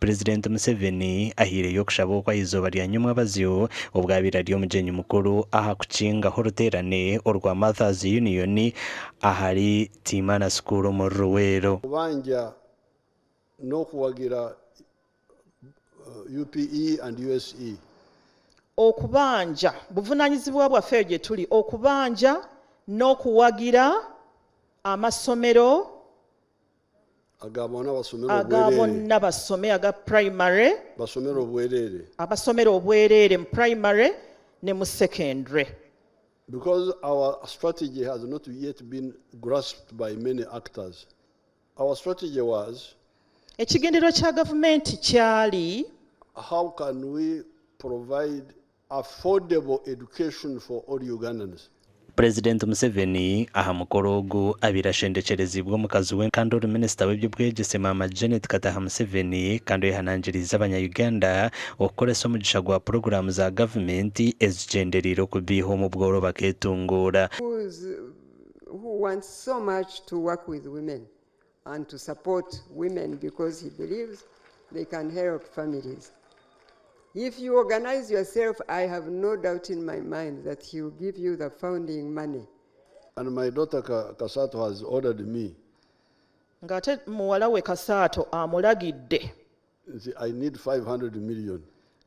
Purezidenti Museveni ahaireyo okushaba oku ah'eizooba rya nyomwabazyo obu abaire ari omugyenyi mukuru aha kukingaho oruteerane orwa Mothers Union ahari Tiimana School omuri Luweero. Okubanja n'okuwagira UPE and USE. Okubanja, buvunaanyizibwa bwaffe eyo gye tuli okubanja n'okuwagira amasomero Aga bona basomere aga obwereere. bonna basome aga primary. Basomere obwereere. Abasomera obwereere mu primary ne mu secondary. Because our strategy has not yet been grasped by many actors. Our strategy was. Ekigendererwa kya gavumenti kyali. How can we provide affordable education for all Ugandans? Purezidenti Museveni aha mukoro ogu abaire ashendekyereziibwe omukazi we kandi ori minisita w'eby'obwegyese Maama Janet Kataha Museveni kandi oyehanangiriize abanya Uganda okukoresa omugisha gwa puroguraamu za gavumenti ezigyendereire okubaiha omu bworo baketunguura. who wants so much to work with women and to support women because he believes they can help families. If you organize yourself, I have no doubt in my mind that he will give you the founding money. And my daughter Kasato has ordered me. Ng'ate muwala we Kasaato amulagidde. Nti I need 500 million.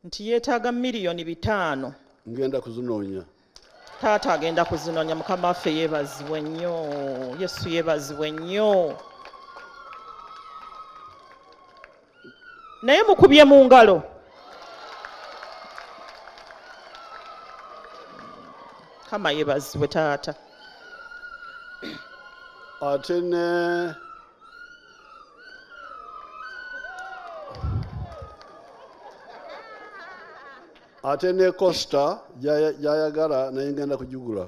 Nti yeetaaga miriyoni bitaano. Ngenda kuzinoonya. Taata agenda kuzinoonya. Mukama waffe yeebazibwe nnyo. Yesu yeebazibwe nnyo. Naye mukubye mu ngalo. Mukama yeebazibwe taata. Ate ne ate ne costa gyayagala naye ngenda kugigula.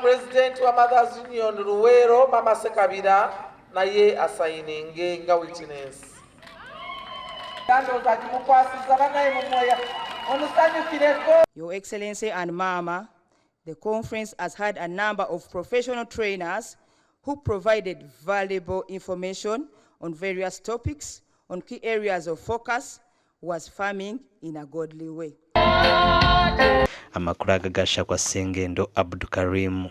President wa Mothers Union Luweero Mama Sekabira naye asayininge nga witness. Ndowooza agimukwasizza banaye mumwoya omusanyukireko. Your Excellency and Mama, the conference has had a number of professional trainers who provided valuable information on various topics on key areas of focus was farming in a godly way. Amakuru aga gashakwa Ssengendo Abdukarim.